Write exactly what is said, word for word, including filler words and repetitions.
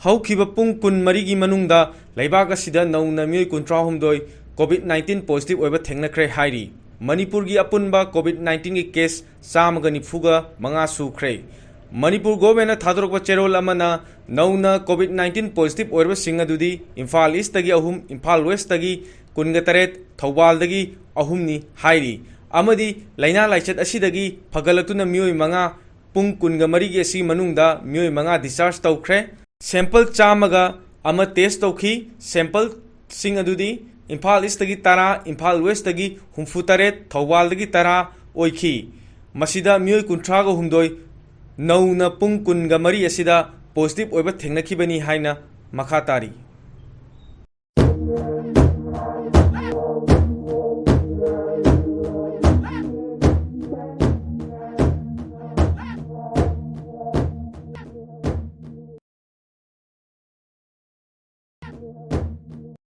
ꯍꯧꯈꯤꯕ ꯄꯨꯡ ꯀꯨꯟꯃꯔꯤꯒꯤ ꯃꯅꯨꯡꯗ ꯂꯩꯕꯥꯛ ꯑꯁꯤꯗ ꯅꯧꯅ ꯃꯤꯑꯣꯏ ꯀꯨꯟꯊ꯭ꯔꯥꯍꯨꯝꯗꯣꯏ COVID nineteen positive ꯑꯣꯏꯕ ꯊꯦꯡꯅꯈ꯭ꯔꯦ ꯍꯥꯏꯔꯤ꯫ ꯃꯅꯤꯄꯨꯔꯒꯤ ꯑꯄꯨꯟꯕ COVID nineteenꯒꯤ case ꯆꯥꯝꯃꯒ ꯅꯤꯐꯨꯒ ꯃꯉꯥ ꯁꯨꯈ꯭ꯔꯦ꯫ ꯃꯅꯤꯄꯨꯔ governmentꯅ ꯊꯥꯗꯣꯔꯛꯄ ꯆꯦꯔꯣꯜ ꯑꯃꯅ ꯅꯧꯅ COVID nineteen positive ꯑꯣꯏꯔꯕꯁꯤꯡ ꯑꯗꯨꯗꯤ ꯏꯝꯐꯥꯜ Eastꯇꯒꯤ ꯑꯍꯨꯝ, ꯏꯝꯐꯥꯜ Westꯇꯒꯤ ꯀꯨꯟꯒ ꯇꯔꯦꯠ, ꯊꯧꯕꯥꯜꯗꯒꯤ ꯑꯍꯨꯝꯅꯤ ꯍꯥꯏꯔꯤ꯫ ꯑꯃꯗꯤ ꯂꯥꯏꯅꯥ ꯂꯥꯏꯆꯠ ꯑꯁꯤꯗꯒꯤ ꯐꯒꯠꯂꯛꯇꯨꯅ ꯃꯤꯑꯣꯏ ꯃꯉꯥ, ꯄꯨꯡ ꯀꯨꯟꯒ ꯃꯔꯤꯒꯤ ꯑꯁꯤꯒꯤ ꯃꯅꯨꯡꯗ ꯃꯤꯑꯣꯏ ꯃꯉꯥ discharge ꯇꯧꯈ꯭ꯔꯦ꯫ Sample ꯆꯥꯝꯃꯒ ꯑꯃ test ꯇꯧꯈꯤ꯫ Sampleꯁꯤꯡ ꯑꯗꯨꯗꯤ ꯏꯝꯐꯥꯜ Eastꯇꯒꯤ ꯇꯔꯥ, ꯏꯝꯐꯥꯜ Westꯇꯒꯤ ꯍꯨꯝꯐꯨ ꯇꯔꯦꯠ, ꯊꯧꯕꯥꯜꯗꯒꯤ ꯇꯔꯥ ꯑꯣꯏꯈꯤ꯫ ꯃꯁꯤꯗ ꯃꯤꯑꯣꯏ ꯀꯨꯟꯊ꯭ꯔꯥꯒ ꯍꯨꯝꯗꯣꯏ ꯅꯧꯅ ꯄꯨꯡ ꯀꯨꯟꯒ ꯃꯔꯤ ꯑꯁꯤꯗ positive ꯑꯣꯏꯕ ꯊꯦꯡꯅꯈꯤꯕꯅꯤ ꯍꯥꯏꯅ ꯃꯈꯥ ꯇꯥꯔꯤ꯫